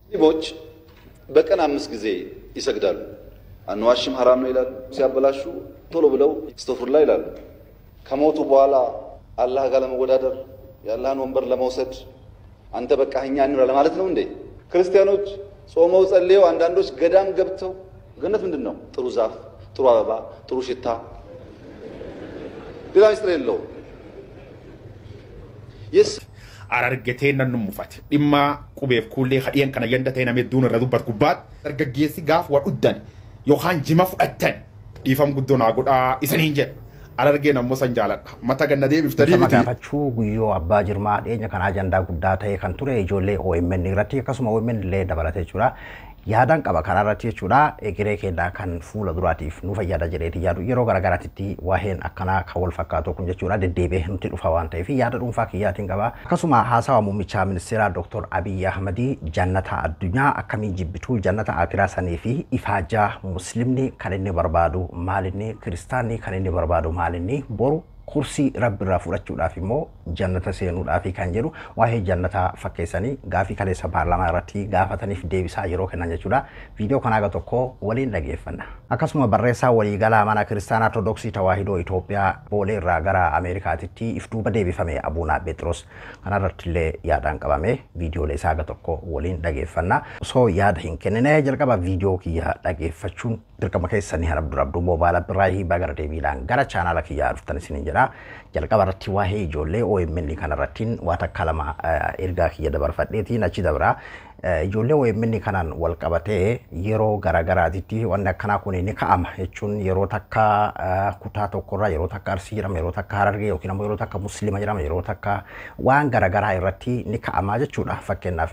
ሙስሊሞች በቀን 5 ጊዜ ይሰግዳሉ። አንዋሽም ሐራም ነው ይላሉ። ሲያበላሹ ቶሎ ብለው እስተግፊሩላህ ይላሉ። ከሞቱ በኋላ አላህ ጋር ለመወዳደር የአላህን ወንበር ለመውሰድ አንተ በቃ እኛ እንብላ ለማለት ነው እንዴ? ክርስቲያኖች ጾመው ጸልየው አንዳንዶች ገዳም ገብተው ገነት ምንድን ነው? ጥሩ ዛፍ፣ ጥሩ አበባ፣ ጥሩ ሽታ፣ ሌላ ሚስጥር የለውም። Arargetee nan mufate dhimma qubeef kuullee hadheen kana yanda ta'e namni hedduun irra dubbatu gubbaatti dargaggeessi gaaf waa dhuddan yookaan jima fudhattan dhiifam guddoo naa godhaa isaniin jedha. Arargeen ammoo san jaaladha. Mata ganna deebiftanii Nama miti. Gaafachuu Guyyoo Abbaa Jirmaa dhiyeenya kana ajandaa guddaa ta'e kan ture ijoollee OMN irratti, akkasuma OMN illee dabalatee jechuudha. Yaadaan qaba karaa irratti jechuudha. Egeree keenyaa kan fuula duraatiif nu fayyada jedheeti yaadu yeroo garaagaraatti waa'een akkanaa kan wal fakkaatu kun jechuudha deddeebi'ee nutti dhufa waan ta'eef yaada dhuunfaa kiyyaatiin qaba. Akkasuma haasawa muummicha ministeeraa Dr. Abiyyi Ahmadii jannata addunyaa akkamiin jibbituu jannata akiraa sanii fi ifaajaa muslimni kan inni barbaadu maalinni, kiristaanni kan inni barbaadu maalinni, boru kursii rabbi irraa fudhachuudhaaf immoo jannata seenuudhaaf kan jedhu waa'ee jannataa fakkeessanii gaafii kaleessa paarlaamaa irratti gaafataniif deebisaa yeroo kennan jechuudha. Viidiyoo kanaa gara tokko waliin dhageeffanna. Akkasuma barreessaa waliigalaa mana kiristaanaa Ortodoksii Tawaahidoo Itoophiyaa Boolee irraa gara Ameerikaatitti if duuba deebifame Abuunaa Phexros kanarratti illee yaadaan qabame viidiyoolee isaa gara tokko waliin dhageeffanna. Osoo yaada hin kennine jalqaba viidiyoo kiyya dhageeffachuun dirqama keessanii Abduu Abduu Moobaala biraa hiibaa gara deebiidhaan gara chaanaala kiyyaa dhuftan isiniin jedha. Jalqaba irratti waa'ee ijoollee OMN kanarratti waa takka lama ergaa kiyya dabarfadheetiin achi dabra. Ijoollee OMN kanaan wal qabatee yeroo garaagaraatitti wanni akkanaa kun ni ka'ama jechuun yeroo takka kutaa tokkorraa, yeroo takka Arsii jedhama, yeroo takka Harargee yookiin ammoo yeroo takka Musliima jedhama, yeroo takka waan garaagaraa irratti ni ka'ama jechuudha. Fakkeenyaaf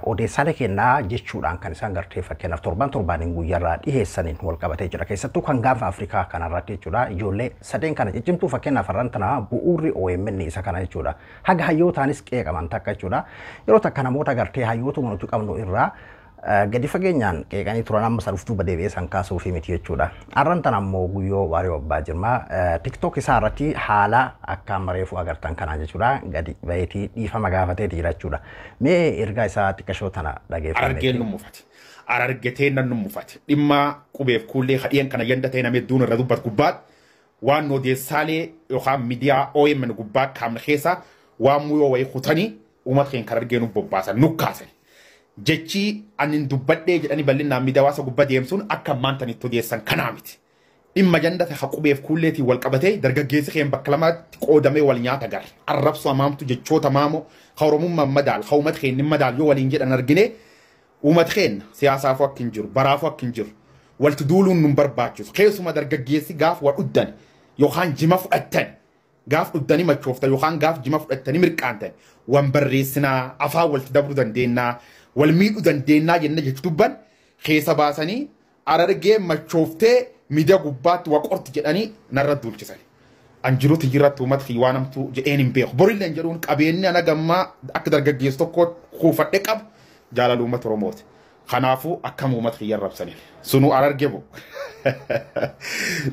odeessaalee kennaa jechuudhaan kan isaan gartee fakkeenyaaf torban torbaaniin guyyaarraa dhiheessaniin wal qabatee jira. Keessattuu kan gaanfa Afrikaa kanarratti jechuudha. Ijoollee sadeen kana ciccimtuu fakkeenyaaf har'aan tana bu'uurri OMN isa kana jechuudha. Haga hayyootaanis qeeqaman takka jechuudha. Yeroo takka namoota gartee hayyootuma nuti qabnu irraa gadi fageenyaan qeeqanii turan, amma isa dhuftuu deebi'ee san kaasuufi miti jechuudha. Har'aan tana ammoo Guyyoo Waariyoo Abbaa Jirmaa TikTok isaa irratti haala akka amma reefu agartan kanaa jechuudha. Gadi baheetii dhiifama gaafateeti jira jechuudha. Mee ergaa isaa xiqqashoo tana dhageeffanne. Arargeen nu mufate. Arargetee nan nu mufate. Dhimma qubeef kuullee hadheen kana yanda ta'e namni hedduun irra dubbatu gubbaatti waan odeessaalee yookaan miidiyaa OMN gubbaa kaamne keessa waan muyoo wayii kutanii uummata keenya kan argee nu bobbaasan nu kaasan. Jechi ani dubbadhee jedhanii bal'inaan miidiyaa hawaasa gubbaa deemsuun akka ammaan tanitti odeessan kanaa miti. Dhimma janda ta'e qubeef kuulleetiin wal qabatee dargaggeessi keenya bakka lamatti qoodamee wal nyaata gara. Arrabsoo hamaamtu jechoota maamoo ka Oromummaan madaal ka uummata keenya madaal yoo waliin jedhan argine uummata keenya siyaasaafuu akka hin jiru baraafuu akka hin jiru walti duuluun nu barbaachisu. Keessuma dargaggeessi gaaf waa dhuddan yookaan jima fudhattan gaaf dhuddanii machooftan yookaan gaaf jima fudhattanii mirqaantan waan barreessinaa afaan walti dabruu dandeennaa wal miidhuu dandeennaa jenne jechu dubban keessa baasanii Arargee machooftee miidiyaa gubbaatti waa qorti jedhanii narra duulchisan. An jiruuti jirratti uummata waan hamtuu jedheen hin beeku. Borillee hin jedhuun qabeenyi ana gammaa akka dargaggeessu tokko kuufadhe qabu jaalala uummata Oromooti. Kanaafuu akkam uummata kiyya arrabsaniin. Sunuu Arargee bu.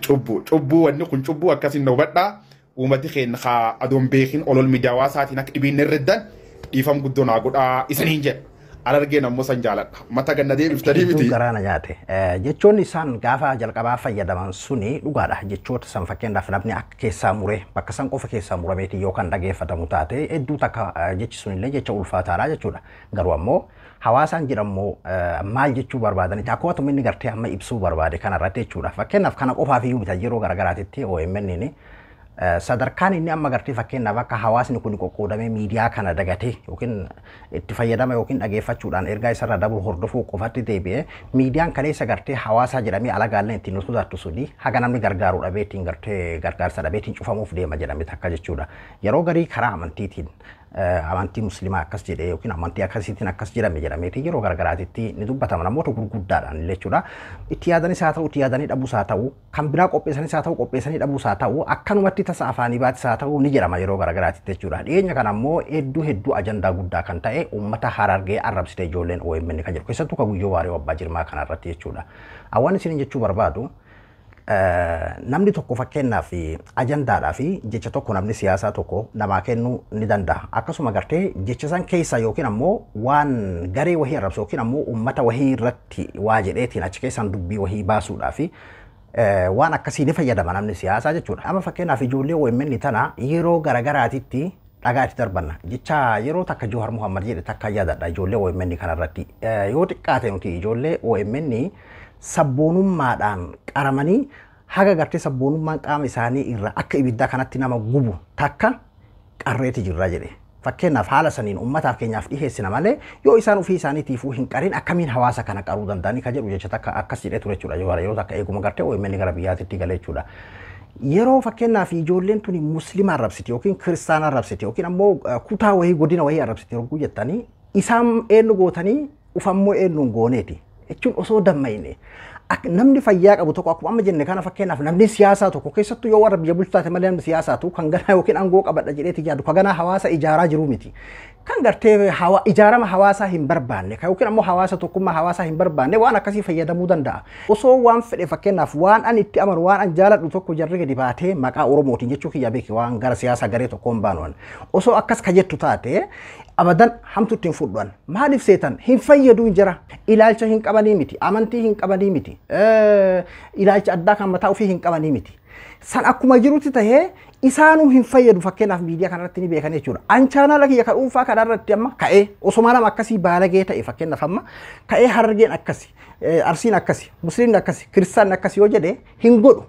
Cubbuu cubbuu wanni kun cubbuu akkasiin na hubadhaa. Uummati keenya haa adoon beekin olol miidiyaa hawaasaatiin akka dhibiin herreddan dhiifam guddoo naa godhaa isaniin jedha. Arargeen ammoo san jaaladha. Mata ganna deebiftanii Hedduu miti. Garaa na nyaate. Jechoonni isaan gaafa jalqabaa fayyadaman suni dhugaadha. Jechoota san fakkeenyaaf namni akka keessaa muree bakka san qofa keessaa murameeti yoo kan dhageeffatamu taate hedduu takka jechi sunillee jecha ulfaataadha jechuudha. Garuu ammoo hawaasaan jedhamu maal jechuu barbaadanitti akkuma inni gartee amma ibsuu barbaade kanarratti jechuudha. Fakkeenyaaf kana qofaaf iyyuu mita, yeroo garaagaraatitti OMN ni sadarkaan inni amma gartee fakkeenyaaf akka hawaasni kun qoqqoodamee miidiyaa kana dagatee yookiin itti fayyadama yookiin dhageeffachuudhaan ergaa isarraa dabru hordofuu qofatti deebi'ee miidiyaan kaleessa gartee hawaasaa jedhamee alagaallee ittiin nu sodaattu suni haga namni gargaaru dhabee ittiin gartee gargaarsa dhabee ittiin cufamuuf deema jedhame takka jechuudha. Yeroo garii karaa amantiitiin amantii musliimaa akkas jedhee yookiin amantii akkasiitiin akkas jedhame jedhameeti yeroo garagaraatitti ni dubbatama namoota gurguddaadhaan illee jechuudha. Itti yaadanis haa ta'u, itti yaadanii dhabuus haa ta'u, kan biraa qopheessanis haa ta'u, qopheessanii dhabuus haa ta'u, akkanumatti tasa afaanii baatis haa ta'u ni jedhama yeroo garagaraatitti jechuudha. Dhiyeenya kana ammoo hedduu hedduu ajandaa guddaa kan ta'e uummata Harargee arrabsite ijoolleen OMN kan jedhu, keessattuu kan Guyyoo Waariyoo Abbaa Jirmaa kanarratti jechuudha. Awwaan isiniin jechuu barbaadu Namni tokko fakkeenyaaf ajandaadhaa fi jecha tokko namni siyaasaa tokko namaa kennuu ni danda'a. Akkasuma gartee jecha san keessa yookiin ammoo waan garee wahii arrabsu yookiin ammoo uummata wahii irratti waa jedheetiin achi keessaan dubbii wahii baasuudhaa fi waan akkasii ni fayyadama namni siyaasaa jechuudha. Amma fakkeenyaaf ijoollee OMN tana yeroo garagaraatitti dhagaa itti darbanna. Jecha yeroo takka Johaar Muhammad jedhe takka yaadadha ijoollee OMN kanarratti. Yoo xiqqaate nuti ijoollee OMN sabboonummaadhaan qaramanii haga gartee sabboonummaan qaama isaanii irraa akka ibiddaa kanatti nama gubu takka qarreeti jirra jedhe. Fakkeenyaaf haala saniin uummataaf keenyaaf dhiheessina malee yoo isaan ofii isaaniitiifuu hin qarin akkamiin hawaasa kana qaruu danda'anii ka jedhu jecha takka akkas jedhee ture jechuudha. Yeroo takka eeguma gartee OMN gara biyyaatitti galee jechuudha. Yeroo fakkeenyaaf ijoolleen tuni musliima arrabsiti yookiin kiristaana arrabsiti yookiin ammoo kutaa wahii godina wahii arrabsiti yogguu jettanii isaan eenyu gootanii ufammoo eenyuun gooneeti. Jechuun osoo dammayne namni fayyaa qabu tokko akkuma amma jenne kana fakkeenyaaf namni siyaasaa tokko keessattuu yoo warra biyya bulchu taate malee namni siyaasaatu kan ganaa yookiin aangoo qabadha jedheeti yaadu kan ganaa hawaasa ijaaraa jiru miti. Kan gartee ijaarama hawaasaa hin barbaanne yookiin ammoo hawaasa tokkummaa hawaasaa hin barbaanne waan akkasii fayyadamuu danda'a. Osoo waan fedhe fakkeenyaaf waan an itti amanu waan an jaaladhu tokko jarri gadi baatee maqaa Oromootiin jechuu kiyya beeki waan gara siyaasaa garee tokkoon baanu. Osoo akkas ka jettu taate abadan hamtu ittiin fudhan maaliif seetan hin fayyadu hin jira ilaalcha hin qabanii miti amantii hin qabanii miti ilaalcha addaa kan mataa ofii hin qabanii miti. San akkuma jirutti tahee isaanuu hin fayyadu fakkeenyaaf miidiyaa kanarratti ni beekan jechuudha. An chaanaala kiyya kan dhuunfaa kanarratti amma ka'ee osuma nama akkasii baalagee ta'e fakkeenyaaf amma ka'ee Harargeen akkasi, Arsiin akkasi, Musliimni akkasi, Kiristaanni akkasi yoo jedhe hin godhu.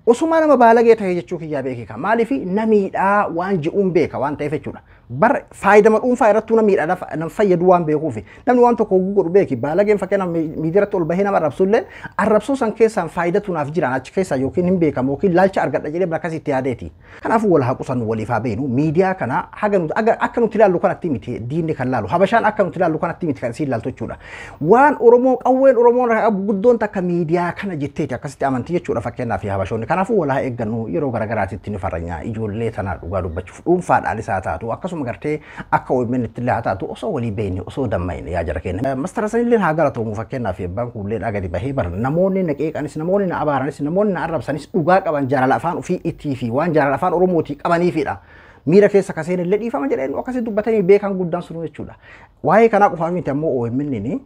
Osuma nama baalagee ta'e jechuu kiyyaa beekika. Maaliif namiidhaa waan ji'uun beeka waan ta'eef jechuudha. Bar faayidama dhuunfaa irrattuu namiidhaa nam fayyadu waan beekuufi. Namni waan tokko godhu beeki. Baalageen fakkeenyaaf miidiyaatti ol bahee nama arrabsullee arrabsoo san keessaan faayidatu naaf jiraan achi keessaa yookiin hin beekamu yookiin laalcha argadha jedhee bakka akkasitti yaadeeti. Kanaafuu wal haa qusannu waliif haa beenu. Miidiyaa kana haga nuti akka nuti ilaallu kanatti miti diinni kan laalu. Habashaan akka nuti ilaallu kanatti miti kan isiin ilaaltu jechuudha. Waan Oromoo qawween Oromoon guddoon takka miidiyaa kana jetteeti akkasitti amantii jechuudha fakkeenyaaf habashoonni. Kanaafuu wal haa eeggannu yeroo garagaraatitti ni farranya ijoollee tana dhugaa dubbachuuf dhuunfaadhaanis haa taatu akkasuma gartee akka OMN itti illee haa taatu osoo walii beekne osoo dammayne yaa jara keenya. Mastara sanillee haa galatoomu fakkeenyaaf abbaan kuullee dhaa gadi bahee bara namoonni na qeeqanis namoonni na abaaranis namoonni na arrabsanis dhugaa qaban jaalala afaan ofii ittii fi waan jaalala afaan Oromootii qabaniifidha. Miira keessa kaseen illee dhiifama jedheen akkasii dubbatanii beekan guddaan sun jechuudha. Waa'ee kanaa qofaaf miti ammoo OMN ni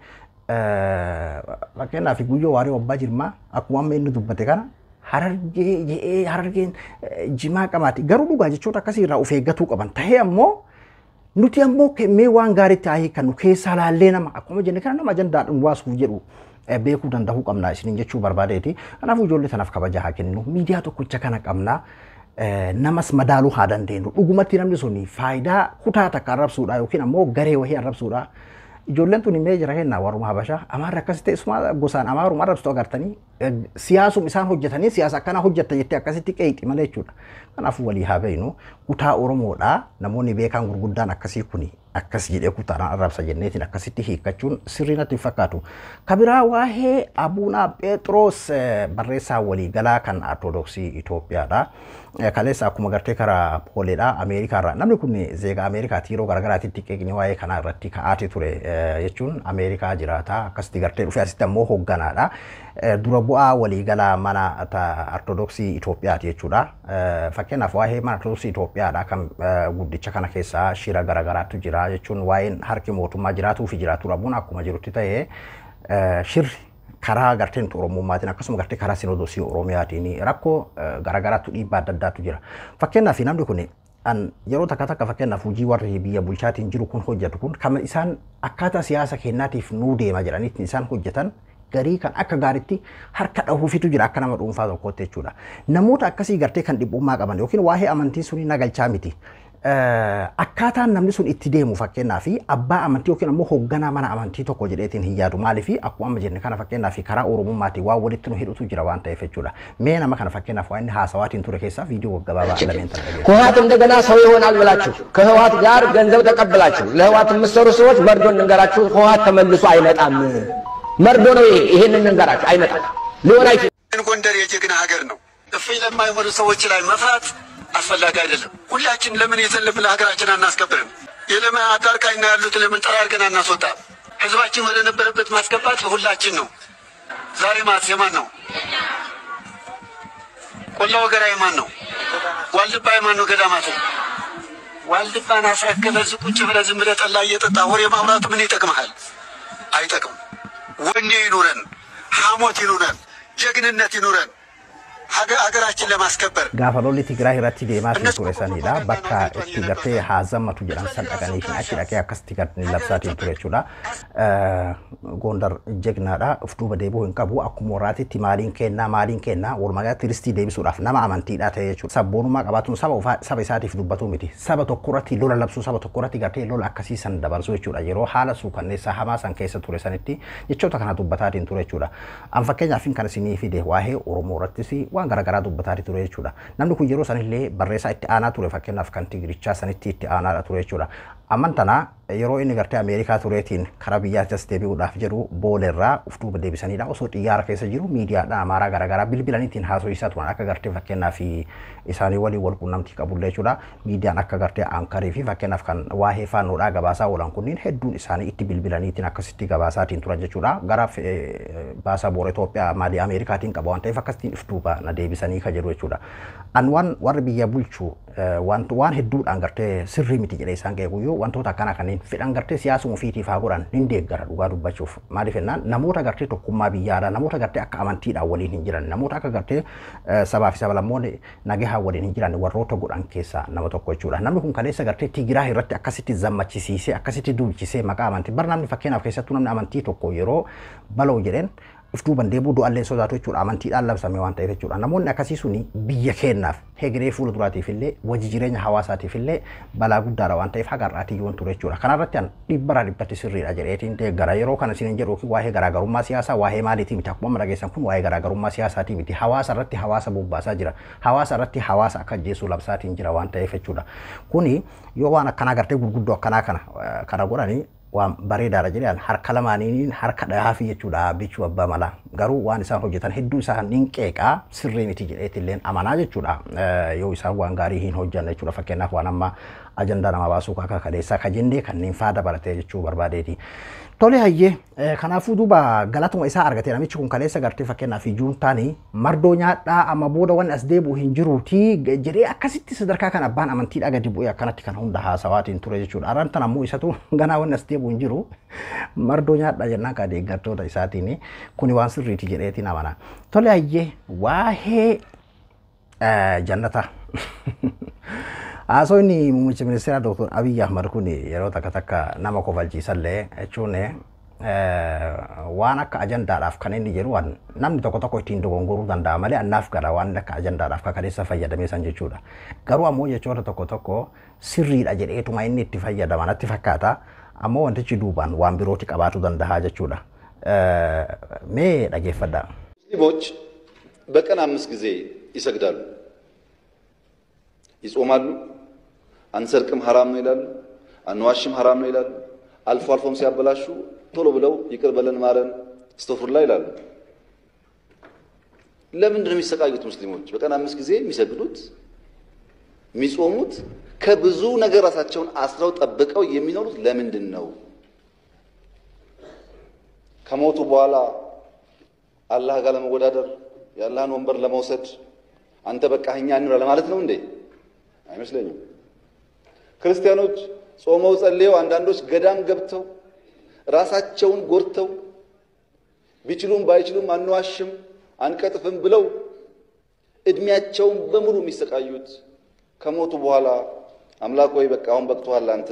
fakkeenyaaf Guyyoo Waaree Abbaa Jirmaa akkuma amma inni dubbate kana Harargee jedhee Harargeen jimaa qabaati. Garuu dhugaa jechoota akkasii irraa of eeggatuu qaban. Tahee ammoo nuti ammoo mee waan gaariitti haa hiikannu keessaa laallee nama akkuma jenne kana nama ajandaadhaan baasuuf jedhu beekuu danda'uu qabna isiniin jechuu barbaadeeti. Kanaafuu ijoollee tanaaf kabaja haa kenninu. Miidiyaa tokkicha kana qabna. Namas madaaluu haa dandeenyu. Dhugumatti namni sun faayidaa kutaa takka arrabsuudha yookiin ammoo garee wahii arrabsuudha. Ijoolleen tun mee jira kennaa warruma Habashaa Amaarri akkas ta'e isuma gosaan Amaaruma arrabsitu agartanii siyaasuma isaan hojjetanii siyaasa akkanaa hojjetta jettee akkasitti qeeqxi malee jechuudha. Kanaafuu walii haa beeknu kutaa Oromoodhaa namoonni beekan gurguddaan akkasii kuni akkas jedhee kutaadhaan arrabsa jenneetiin akkasitti hiikkachuun sirrii natti hin fakkaatu. Kabiraa waa'ee Abuunaa Phexros barreessaa waliigalaa kan Ortodoksii Itoophiyaadha. Kaleessa akkuma gartee karaa Pooleedha Ameerikaarraa. Namni kun zeega Ameerikaatti yeroo garaagaraatti qeeqni waa'ee kanaa irratti ka'aati ture jechuun Ameerikaa jiraata akkasitti gartee dhufee asitti ammoo hoogganaadha. Dura bu'aa waliigalaa mana Ortodoksii Itoophiyaati jechuudha. Fakkeenyaaf waa'ee mana Ortodoksii Itoophiyaadha kan guddicha kana keessaa shira garaagaraatu jira jechuun waa'een harki mootummaa jiraatuu fi jiraatuu dhabuun akkuma jirutti ta'ee shirri karaa gartee nuti Oromummaatiin akkasuma gartee karaa Sinoodosii Oromiyaatiin rakkoo garaagaraatu dhiibbaa adda addaatu jira. Fakkeenyaaf namni kun an yeroo takka takka fakkeenyaaf hojii warri biyya bulchaatiin jiru kun hojjetu kun kan isaan akkaataa siyaasa keenyaatiif nuu deema jedhaniitti isaan hojjetan garii kan akka gaariitti harka dhahuufitu jira akka nama dhuunfaa tokkootti jechuudha. Namoota akkasii gartee kan dhiphummaa qaban yookiin waa'ee amantii sunii nagalchaa miti. Akkaataan namni sun itti deemu fakkeenyaaf abbaa amantii yookiin ammoo hoogganaa mana amantii tokko jedheetiin hin yaadu. Maaliif akkuma amma jenne kana fakkeenyaaf karaa Oromummaatiin waan walitti nu hidhutu jira waan ta'eef jechuudha. Mee nama kana fakkeenyaaf waan inni haasawaatiin ture keessaa viidiyoo gaggabaabaa lameen tan dhageessa. ህወሓት እንደገና ሰው ይሆናል ብላችሁ ከህወሓት ጋር ገንዘብ ተቀብላችሁ ለህወሓት የምትሰሩ ሰዎች መርዶ እንንገራችሁ፣ ህወሓት ተመልሶ አይመጣም። መርዶ ነው ይሄ። ይሄንን እንንገራችሁ፣ አይመጣም፣ ሊሆን አይችልም። ጎንደር የጀግና ሀገር ነው። እፍኝ ለማይሆኑ ሰዎች ላይ መፍራት አስፈላጊ አይደለም። ሁላችን ለምን ይዘን ለምን ሀገራችን አናስከብርም? የለማ አዳርቃይና ያሉትን ለምን ጠራርገን አናስወጣም? ህዝባችን ወደ ነበረበት ማስገባት ሁላችን ነው። ዛሬ ማት የማን ነው? ቆላ ወገራ የማን ነው? ዋልድባ የማን ነው? ገዳማቱ ዋልድባን አስረክበህ እዚህ ቁጭ ብለህ ዝም ብለህ ጠላ እየጠጣህ ወሬ ማውራቱ ምን ይጠቅምሃል? አይጠቅም። ወኔ ይኑረን፣ ሐሞት ይኑረን፣ ጀግንነት ይኑረን ሀገራችን ለማስከበር Gaafa lolli Tigraay irratti deemaa ture sanidha. Bakka itti gartee haa zammatu jedhan san dhaqanii achi dhaqee akkasitti gartee labsaatiin ture jechuudha. Gondar jegnaadha. Of duuba deebi'uu hin qabu. Akkuma warraatitti maaliin kennaa maaliin kennaa walumaa galatti ristii deebisuudhaaf nama amantiidha ta'e jechuudha. Sabboonummaa qabaatuun saba isaatiif dubbatu miti. Saba tokko irratti lola labsuu, saba tokko irratti gartee lola akkasii san dabarsuu jechuudha. Yeroo haala suukanneessaa hamaa san keessa ture sanitti jechoota kana dubbataatiin ture jechuudha. An fakkeenyaaf kan isinii fide waa'ee Oromoo irrattis waan garaagaraa dubbataati ture jechuudha. Namni kun yeroo sanillee barreessaa itti aanaa ture, fakkeenyaaf kan Tigirichaa sanitti itti aanaadha ture jechuudha. Amman tana yeroo inni gartee Ameerikaa tureetiin karaa biyyaatti as deebi'uudhaaf jedhu boolerraa of duuba deebisanidha. Osoo xiyyaara keessa jiru miidiyaadhaan Amaaraa garaagaraa bilbilaniitiin haasofsiisaa turan akka gartee fakkeenyaaf isaanii waliin wal quunnamtii qabullee jechuudha. Miidiyaan akka gartee Ankarii fi fakkeenyaaf kan waa'ee faannoodhaa gabaasaa oolan kunniin hedduun isaanii itti bilbilaniitiin akkasitti gabaasaatiin turan jechuudha. Gara baasaa boora Itoophiyaa maalii Ameerikaatiin qaba waan ta'eef akkasitiin of duuba na deebisanii ka jedhu jechuudha. An waan warri biyya bulchu waan hedduudhaan gartee sirrii miti jedhee isaan qeequyyuu wantoota akkana kanneen fedhan gartee siyaasuma ofiitiif haa godhan hin deeggara dhugaa dubbachuuf. Maaliif jennaan namoota gartee tokkummaa biyyaadha, namoota gartee akka amantiidhaan waliin hin jiran, namoota akka gartee sabaa fi sablammoonni nagahaa waliin hin jiran warroota godhan keessaa nama tokko jechuudha. Namni kun kaleessa gartee Tigiraa irratti akkasitti zammachisiisee akkasitti duulchisee maqaa amantii bar namni fakkeenyaaf keessattuu namni amantii tokko yeroo baloo jedheen if duuban deebuu du'allee sodaatu jechuudha. Amantiidhaan labsame waan ta'eef jechuudha. Namoonni akkasii suni biyya keenyaaf hegeree fuula duraatiif illee wajji jireenya hawaasaatiif illee balaa guddaadha waan ta'eef haga har'aatii yoon ture jechuudha. Kanarratti an dhibbarraa dhibbatti sirriidha jedheetiin deeggara. Yeroo kana isin jedhu waa'ee garaagarummaa siyaasaa waa'ee maaliitii miti. Akkuma dhageessan kun waa'ee garaagarummaa siyaasaatii miti. Hawaasa irratti hawaasa bobbaasaa jira. Hawaasa irratti hawaasa akka ajjeessu labsaatiin jira waan ta'eef jechuudha. Kuni yoo waan akkanaa gartee gurguddoo akkanaa kana godhanii waan bareedaadha jedhan harka lamaaniin harka dhahaafi jechuudha bichuu abbaa malaa. Garuu waan isaan hojjetan hedduu isaan hin qeeqaa sirrii miti jedheetilleen amanaa jechuudha. Yoo isaan waan gaarii hin hojjanne jechuudha. Fakkeenyaaf waan amma ajandaa nama baasuu akka kaleessaa ka jennee kanneen faa dabalatee jechuu barbaadeeti. Tole hayyee kanaafuu duuba galatuma isaa argate namichi kun kaleessa gartee fakkeenyaaf juuntaanii mardoo nyaadhaa amma booda wanni as deebi'u hin jiruutii jedhee akkasitti sadarkaa kan abbaan amantiidhaa gadi bu'ee akkanatti kan hunda haasawaatiin ture jechuudha. Araan tan ammoo isatu ganaa wanni as deebi'u hin jiru mardoo nyaadhaa jennaan ka deeggartoota isaatiin kuni waan sirriiti jedheetiin amana. Tole hayyee waa'ee jannata. Haasawni muummicha ministeeraa Dr. Abiy Ahmad kun yeroo takka takka nama kofalchiisallee jechuun waan akka ajandaadhaaf kan inni jedhu waan namni tokko tokko ittiin dogongoruu danda'a malee annaaf gara waan akka ajandaadhaaf kaleessa fayyadamee san jechuudha. Garuu ammoo jechoota tokko tokko sirriidha jedheetuma inni itti fayyadama natti fakkaata. Ammoo wantichi duubaan waan birooti qabaatu danda'a jechuudha. Mee dhageeffadhaa. ሙስሊሞች በቀን 5 ጊዜ ይሰግዳሉ፣ ይጾማሉ፣ አንሰርቅም ሐራም ነው ይላሉ፣ አንዋሽም ሐራም ነው ይላሉ። አልፎ አልፎም ሲያበላሹ ቶሎ ብለው ይቅር በለን ማረን እስተግፊሩላህ ይላሉ። ለምንድን ነው የሚሰቃዩት ሙስሊሞች? በቀን 5 ጊዜ የሚሰግዱት የሚጾሙት ከብዙ ነገር ራሳቸውን አስረው ጠብቀው የሚኖሩት ለምንድን ነው? ከሞቱ በኋላ አላህ ጋር ለመወዳደር የአላህን ወንበር ለመውሰድ አንተ በቃ እኛ እንብላ ለማለት ነው እንዴ? አይመስለኝም። ክርስቲያኖች ጾመው ጸልየው አንዳንዶች ገዳም ገብተው ራሳቸውን ጎርተው ቢችሉም ባይችሉም አንዋሽም አንቀጥፍም ብለው እድሜያቸውን በሙሉ የሚሰቃዩት ከሞቱ በኋላ አምላክ ወይ በቃ አሁን በቅቶሃል አንተ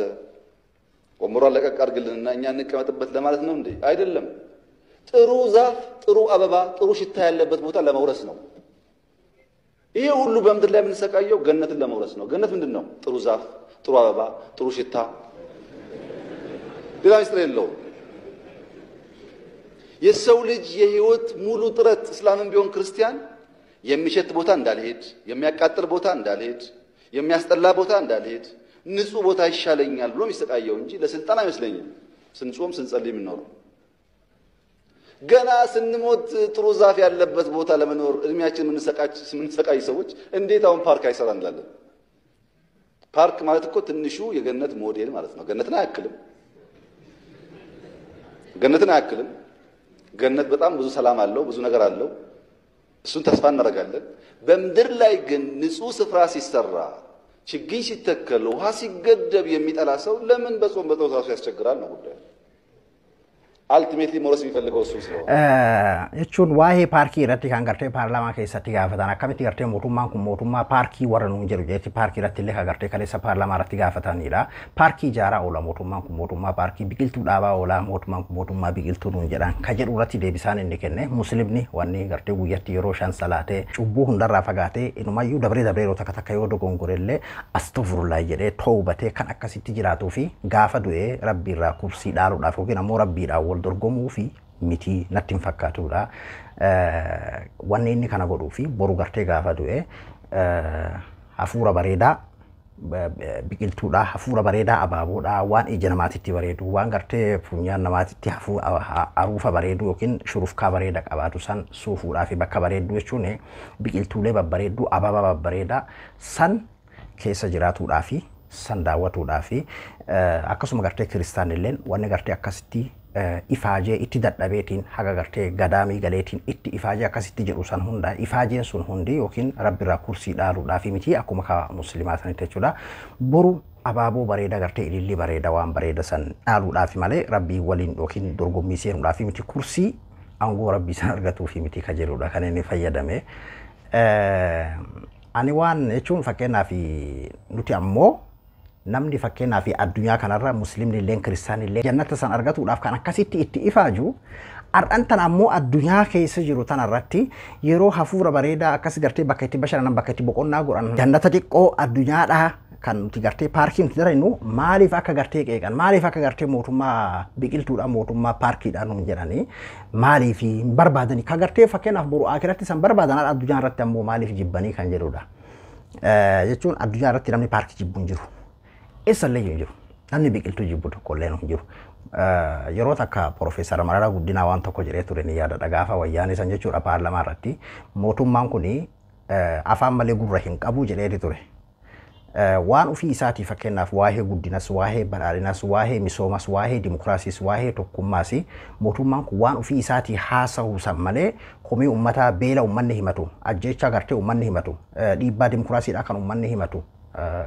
ወንበሯን ለቀቅ አድርግልንና እኛ እንቀመጥበት ለማለት ነው እንዴ? አይደለም። ጥሩ ዛፍ፣ ጥሩ አበባ፣ ጥሩ ሽታ ያለበት ቦታ ለመውረስ ነው። ይሄ ሁሉ በምድር ላይ የምንሰቃየው ገነትን ለመውረስ ነው። ገነት ምንድን ነው? ጥሩ ዛፍ፣ ጥሩ አበባ፣ ጥሩ ሽታ፣ ሌላ ምስጢር የለውም። የሰው ልጅ የህይወት ሙሉ ጥረት እስላምም ቢሆን ክርስቲያን የሚሸት ቦታ እንዳልሄድ፣ የሚያቃጥል ቦታ እንዳልሄድ፣ የሚያስጠላ ቦታ እንዳልሄድ፣ ንጹህ ቦታ ይሻለኛል ብሎ የሚሰቃየው እንጂ ለስልጣን አይመስለኝም። ስንጾም ስንጸልይ የምንኖረው ገና ስንሞት ጥሩ ዛፍ ያለበት ቦታ ለመኖር እድሜያችን የምንሰቃይ ሰዎች እንዴት አሁን ፓርክ አይሰራ እንላለን? ፓርክ ማለት እኮ ትንሹ የገነት ሞዴል ማለት ነው። ገነትን አያክልም። ገነትን አያክልም። ገነት በጣም ብዙ ሰላም አለው፣ ብዙ ነገር አለው። እሱን ተስፋ እናደርጋለን። በምድር ላይ ግን ንጹህ ስፍራ ሲሰራ፣ ችግኝ ሲተከል፣ ውሃ ሲገደብ የሚጠላ ሰው ለምን በጾም በጸሎት ራሱ ያስቸግራል ነው ጉዳዩ። Ultimately መውረስ የሚፈልገው እሱ ስለሆነ። Jechuun waa'ee paarkii irratti kan gartee paarlaamaa keessatti gaafatan akkamitti gartee mootummaan kun mootummaa paarkii warra nuun jedhu jetti paarkii irratti illee kan gartee kaleessa paarlaamaa irratti gaafatanidha. Paarkii ijaaraa oola mootummaan kun mootummaa paarkii biqiltuu dhaabaa oola mootummaan kun mootummaa biqiltuu nuun jedhan ka jedhu irratti deebisaan inni kenne muslimni wanni gartee guyyatti yeroo 5 salaatee cubbuu hundarraa fagaatee inumayyuu dabree dabree yeroo takka takka yoo dogongorellee astaghfirullah jedhee toobatee kan akkasitti jiraatuu fi gaafa du'ee rabbiirraa kursii dhaaluudhaaf yookiin ammoo rabbiidhaan wal dorgomuu fi miti natti hin fakkaatudha. Wanni inni kana godhuu fi boru gartee gaafa du'e hafuura bareedaa biqiltuudha, hafuura bareedaa abaaboodha, waan ija namaatitti bareedu, waan gartee funyaan namaatitti aruufa bareedu yookiin shurufkaa bareeda qabaatu san suufuudhaa fi bakka bareeddu jechuun biqiltuulee babbareedduu ababaa babbareedaa san keessa jiraatuudhaa fi san daawwatuudhaa fi akkasuma gartee kiristaanilleen wanni gartee akkasitti ifaajee itti dadhabeetiin haga gartee gadaamii galeetiin itti ifaajee akkasitti jedhu san hunda ifaajeen sun hundi yookiin rabbirraa kursii dhaaluudhaa fi miti akkuma ka muslimaa sanitti jechuudha. Boru abaaboo bareeda gartee ililli bareeda waan bareeda san dhaaluudhaa fi malee rabbii waliin yookiin dorgommii seenuudhaa fi miti kursii aangoo rabbii san argatuu fi miti ka jedhudha kan inni fayyadame. Ani waan jechuun fakkeenyaaf nuti ammoo namni fakkeenyaaf addunyaa kanarra muslimni illee kiristaanni illee jannata san argatuudhaaf kan akkasitti itti ifaaju har'an tan ammoo addunyaa keessa jiru tanarratti yeroo hafuura bareedaa akkas gartee bakka itti bashannanan bakka itti boqonnaa godhan jannata xiqqoo addunyaadhaa kan nuti gartee paarkii nuti daraynu maaliif akka gartee qeeqan maaliif akka gartee mootummaa biqiltuudha mootummaa paarkiidha nuun jedhanii maaliif hin barbaadanii kan gartee fakkeenyaaf boru akiratti san barbaadan addunyaa irratti ammoo maaliif jibbanii kan jedhudha. Jechuun addunyaa irratti namni paarkii jibbu hin jiru. Eessallee hin jiru. Namni biqiltuu jibbu tokkollee hin jiru. Yeroo takka Profeesar Mararaa Guddinaa waan tokko jedhee ture ni yaadadha gaafa wayyaanee san jechuudha paarlamaa irratti mootummaan kun afaan malee gurra hin qabu jedheeti ture. Waan ofii isaatii fakkeenyaaf waa'ee guddinas, waa'ee badhaadhinas, waa'ee misoomas, waa'ee dimokiraasiis, waa'ee tokkummaas mootummaan kun waan ofii isaatii haasa'u san malee komii uummataa beela uummanni himatu, ajjeechaa gartee uummanni himatu, dhiibbaa dimokiraasiidhaa kan uummanni himatu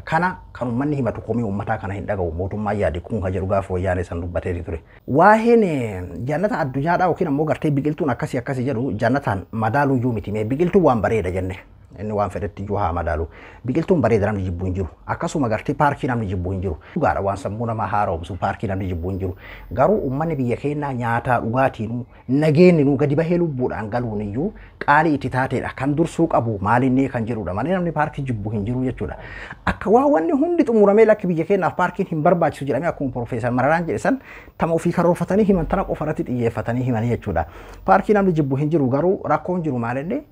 kana kan uummanni himatu komii uummataa kana hin dhaga'u mootummaan yaade kun kan jedhu gaafa wayyaanee san dubbateeti ture. Waa'een jannata addunyaadhaa yookiin ammoo gartee biqiltuun akkasii akkasii jedhu jannataan madaaluu iyyuu miti mee biqiltuun waan bareeda jenne. Inni waan fedhetti iyyuu haa madaalu. Biqiltuun bareeda namni jibbu hin jiru. Akkasuma gartee paarkii namni jibbu hin jiru. Dhugaadha waan sammuu namaa haaromsu paarkii namni jibbu hin jiru. Garuu uummanni biyya keenyaa nyaataa dhugaatiinuu nageenninuu gadi bahee lubbuudhaan galuun iyyuu qaalii itti taateedha. Kan dursuu qabu maalinni kan jedhudha malee namni paarkii jibbu hin jiru jechuudha. Akka waa wanni hundi xumuramee lakki biyya keenyaaf paarkiin hin barbaachisu jedhamee akkuma Profeesar Mararaan jedhe san tama ofii karoorfatanii himan tana qofa irratti xiyyeeffatanii himanii jechuudha. Paarkii namni jibbu hin jiru garuu rakkoon jiru maalinni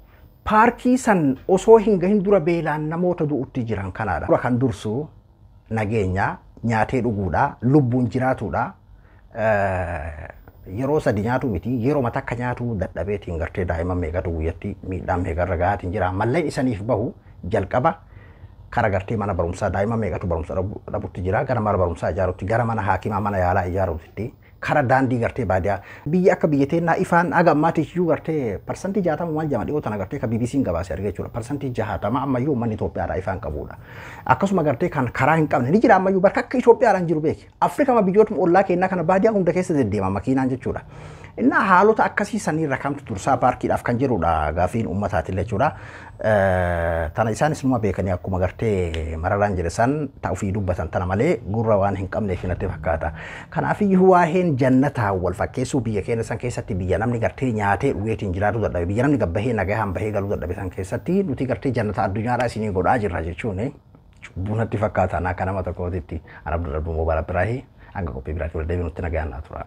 paarkii san osoo hin gahin dura beelaan namoota du'utti jiran kanaadha. Dura kan dursu nageenya nyaatee dhuguudha, lubbuun jiraatuudha. Yeroo sadi nyaatu miti yeroo matakka nyaatu dadhabeetiin gartee daa'imman meeqatu guyyatti miidhaan meeqarra gahaatiin jira. Malleen isaniif bahu jalqaba kara gartee mana barumsaa daa'imman meeqatu barumsa dhabutti jira. Gara mana barumsaa ijaarutti, gara mana haakimaa mana yaalaa ijaarutti. Kara daandii gartee baadiyaa biyya akka biyya teennaa ifaan haga ammaatti iyyuu gartee 60% maal jama dhiyoo tana gartee ka BBC'n gabaase argee jechuudha. 60% ammayyuu uummanni Itoophiyaadhaa ifaan qabudha. Akkasuma gartee kan karaa hin qabne ni jira ammayyuu bakka akka Itoophiyaadhaan jiru beeki. Afrikama biyyootuma ollaa keenyaa kana baadiyaa hunda keessa deddeema makiinaan jechuudha. Innaa haalota akkasii saniirra kamtu dursaa paarkiidhaaf kan jedhudha gaafiin uummataatillee jechuudha. Tana isaanis numa beekanii akkuma gartee Mararaan jedhe san ta'a ofii dubbatan tana malee gurra waan hin qabneef natti fakkaata. Kanaafiyyuu waa'een jannataa wal fakkeessuu biyya keenya san keessatti biyya namni gartee nyaatee dhugeetiin jiraatu dadhabe biyya namni gabbahee nagahaan bahee galuu dadhabe san keessatti nuti gartee jannata addunyaadhaa isinii godhaa jirra jechuun cubbuu natti fakkaata akka nama tokkootitti. Ana Abdul Rabbi Mubaarak Biraahi hanga qophii biraatti wal deebinutti nagaan naa tura.